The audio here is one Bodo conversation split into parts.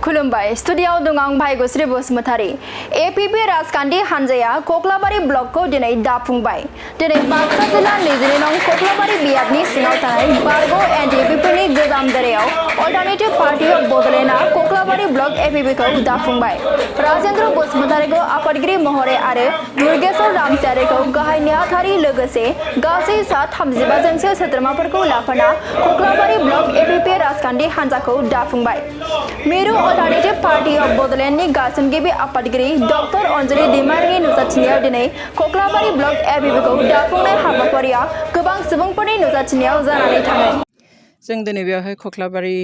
खुलुमबाय स्टुडियाव दं आं भाग्यश्री बसुमतारी एपीपी राजखान्थि हानजाया कक्लाबारि ब्लकखौ दिनै दाफुंबाय दिनै बाक्सा जिल्ला 22 नं कक्लाबारि बियाबनि सिङाव थानाय बारग' एनडिएपीफोरनि गोजाम दारायाव अल्टारनेटिभ पार्टी अफ बड'लेण्डआ कक्लाबारि ब्लक एपीपीखौ दाफुंबाय राजेन्द्र बसुमतारीखौ आफादगिरि महरै आरो दुर्गेश्वर रामसियारिखौ गाहाय नेहाथारि लोगोसे गासै सा 35 जनसो सोद्रोमाफोरखौ लाफाना कक्लाबारि ब्लक एपीपी राजखान्थि हानजाखौ दाफुंबाय मिरु अल्टारनेटिभ पार्टी अफ बड'लेण्डनि गायसनगिरि आफादगिरि डक्टर अनजलि दैमारिनि नुजाथिनायाव दिनै कक्लाबारि ब्लक एपीपीखौ दाफुंनाय हाबाफारिया गोबां सुबुंफोरनि नुजाथिनायाव जानानै थाङो। जों दिनै बेवहाय कक्लाबारि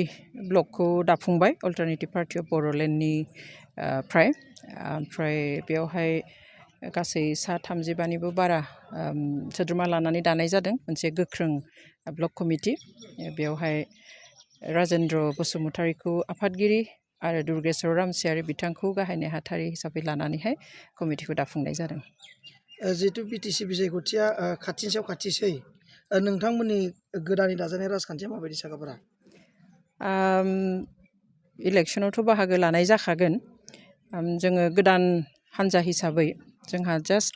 ब्लकखौ दाफुंबाय अल्टारनेटिभ पार्टी अफ बड'लेण्डनि ओमफ्राय बेवहाय गासै सा 35निबो बारा सोद्रोमा लानानै दानाय जादों मोनसे गोख्रों ब्लक कमिटि बेवहाय राजेन्द्र बसुमतारीखौ आफादगिरि आरो दुर्गेश्वर रामसियारि बिथांखौ गाहाय नेहाथारि हिसाबै लानानैहाय कमिटिखौ दाफुंनाय जादों। जिहेतु बिटिसि बिसायख'थिया खाथिनि सायाव खाथिसै नोंथांमोननि गोदानै दाजानाय राजखान्थिया माबायदि साखाफोरा? इलेक्सनावथ' बाहागो लानाय जाखागोन जोङो गोदान हान्जा हिसाबै जोंहा जास्ट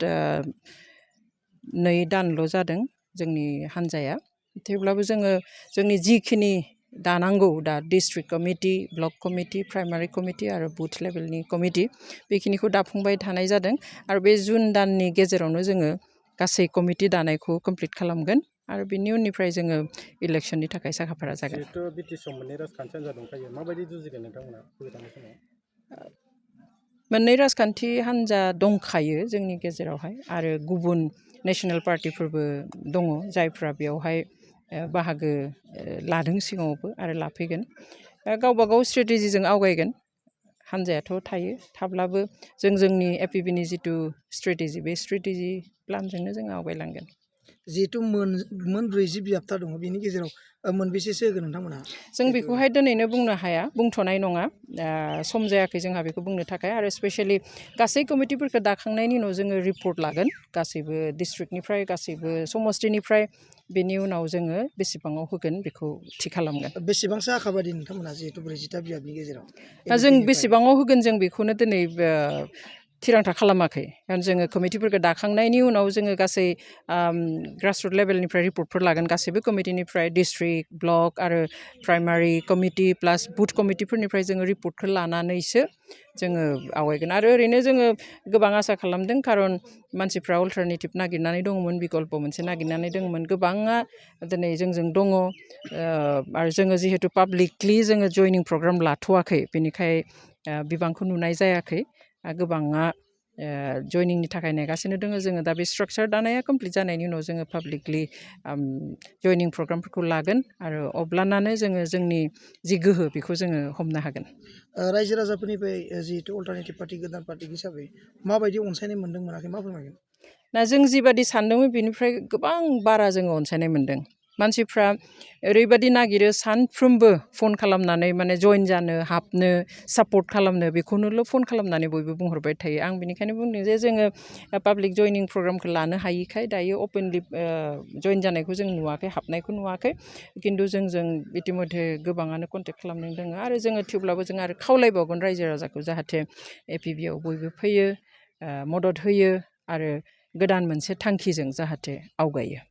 2 दानल' जादों जोंनि हान्जाया थेवब्लाबो जोङो जोंनि जिखिनि दानांगौ दा district committee block committee primary committee आरो बुथ लेभेलनि कमिटि बेखिनिखौ दाफुंबाय थानाय जादों आरो बे जुन दाननि गेजेरावनो जोङो गासै कमिटि दानायखौ कमप्लिट खालामगोन आरो बिनि उननिफ्राय जोङो इलेक्सननि थाखाय साखाफारा जागोन। जिहेतु बिटिसिआव मोननै राजखान्थि हान्जा दंखायो माबायदि जुजिगोन नोंथांमोना फैबाय थानाय समाव? मोननै राजखान्थि हान्जा दंखायो जोंनि गेजेरावहाय आरो गुबुन नेशनेल पार्टिफोरबो दङ जायफ्रा बेवहाय बाहागो लादों सिगाङावबो आरो लाफैगोन गावबा गाव स्ट्रेटेजिजों आवगायगोन हान्जायाथ' थायो थाब्लाबो जों जोंनि एपीपीनि जिथु स्ट्रेटेजि बे स्ट्रेटेजि प्लानजोंनो जों आवगायलांगोन। जिहेतु मोन 40 बियाबता दङ बेनि गेजेराव मोनबेसेसो होगोन नोंथांमोनहा? जों बेखौहाय दिनैनो बुंनो हाया बुंथ'नाय नङा सम जायाखै जोंहा बेखौ बुंनो थाखाय आरो स्पेसियेलि गासै कमिटिफोरखौ दाखांनायनि उनाव जोङो रिपर्ट लागोन गासैबो डिस्ट्रिक्टनिफ्राय गासैबो समष्टिनिफ्राय बेनि उनाव जोङो बेसेबाङाव होगोन बेखौ थि खालामगोन। बेसेबांसो आखाबादि नोंथांमोनहा जिहेतु 40टा बियाबनि गेजेराव? दा जों बेसेबाङाव होगोन जों बेखौनो दिनै थिरांथा खालामाखै कारण जोङो कमिटिफोरखौ दाखांनायनि उनाव जोङो गासै ग्रासरुट लेभेलनिफ्राय रिपर्टफोर लागोन गासैबो कमिटिनिफ्राय डिस्ट्रिक्ट ब्लक आरो प्राइमारि कमिटि प्लास बुथ कमिटिफोरनिफ्राय जोङो रिपर्टखौ लानानैसो जोङो आवगायगोन आरो ओरैनो जोङो गोबां आसा खालामदों खारन मानसिफ्रा अल्टारनेटिभ नागिरनानै दङमोन बिकल्प मोनसे नागिरनानै दङमोन गोबाङा दिनै जोंजों दङ आरो जोङो जिहेतु पाब्लिकलि जोङो जयनिं प्रग्राम लाथ'वाखै बेनिखाय बिबांखौ नुनाय जायाखै गोबाङा जयनिंनि थाखाय नेगासिनो दङ जोङो दा बे स्ट्राक्चार दानाया कमप्लिट जानायनि उनाव जोङो पाब्लिकलि जयनिं प्रग्रामफोरखौ लागोन आरो अब्लानानो जोङो जोंनि जि गोहो बेखौ जोङो हमनो हागोन। रायजो राजाफोरनिफ्राय जिहेतु अल्टारनेटिभ पार्टी गोदान पार्टी हिसाबै माबायदि अनसायनाय मोन्दों मोनाखै मा फोरमायगोन? दा जों जिबादि सानदोंमोन बेनिफ्राय गोबां बारा जोङो अनसायनाय मोन्दों मानसिफ्रा ओरैबायदि नागिरो सानफ्रोमबो फन खालामनानै माने जइन जानो हाबनो सापर्ट खालामनो बेखौनोल' फन खालामनानै बयबो बुंहरबाय थायो आं बेनिखायनो बुंदों जे जोङो पाब्लिक जयनिं प्रग्रामखौ लानो हायिखाय दायो अपेनलि जइन जानायखौ जों नुवाखै हाबनायखौ नुवाखै खिन्थु जों इतिमध्य गोबाङानो कन्टेक्ट खालामनानै दङ आरो जोङो थेवब्लाबो जों आरो खावलायबावगोन रायजो राजाखौ जाहाथे एपीपीआव बयबो फैयो मदद होयो आरो गोदान मोनसे थांखिजों जाहाथे आवगायो।